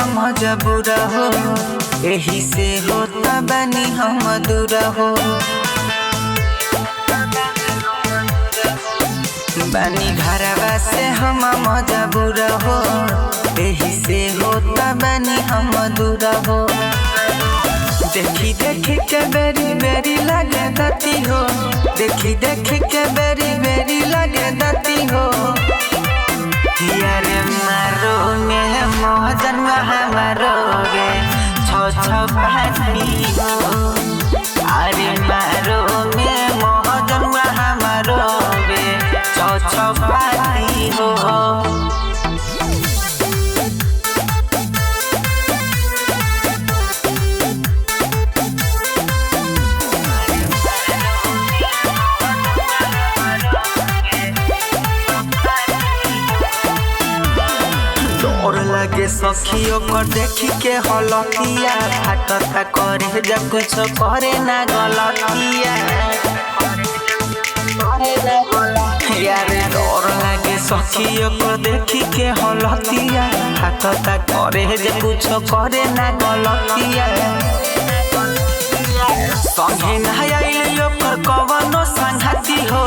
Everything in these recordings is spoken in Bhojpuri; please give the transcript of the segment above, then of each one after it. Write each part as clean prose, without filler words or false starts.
हम मजबूर हो, एही से होता बनी हम दूर हो। बनी घरवा से हम मजबूर हो, एही से होता बनी हम दूर हो। देखी देखी के बेरी बेरी लगे दती हो, देखी देखी के बेरी बेरी लगे दती हो। यारे मारो में मोहजन हमारो गे छो छो पानी हो। अरे मारो में मोहजन हमारो गे छो छो पानी हो। डर लगे सखियों को देखी के हलतिया, फाटता करे जब कुछ करे ना गलतिया। यारे डर लगे सखियों को देखी के हलतिया, फाटता करे जब कुछ करे ना गलतिया। संगे ना आइल ओकर कवनो संघाती हो,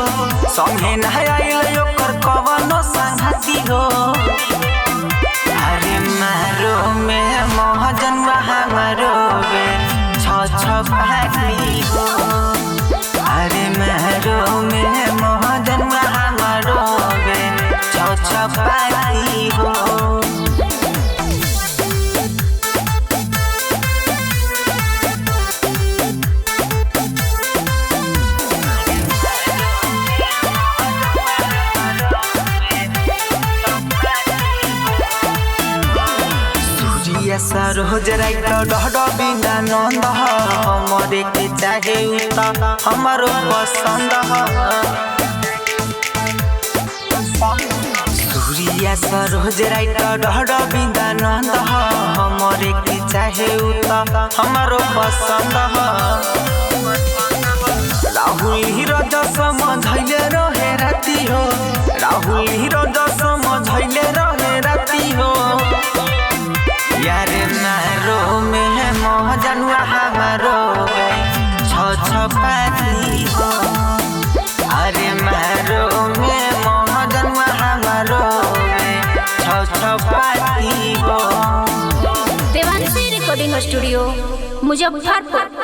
संगे ना आइल ओकर कवनो संघाती हो। अरे मारो में मोहजन हमारो बे छो छो पानी हो। अरे मारो में मोहजन हमारो बे छो छो पानी हो। सरोज राइट डहड बिना नंद हमरे के चाहे उत हमारो पसंद। सूर्या सरोज राइट डहड बिना नंद हमरे के चाहे उत हमारो पसंद। राहुल हिरो समझैले रहे राती हो, राहुल हिरो समझैले रहे राती हो। यारे मारो में मोहजन हमारो छो छो पानी हो। अरे मारो में मोहजन हमारो छो छो पानी हो। Devanshi recording studio Muzaffarpur.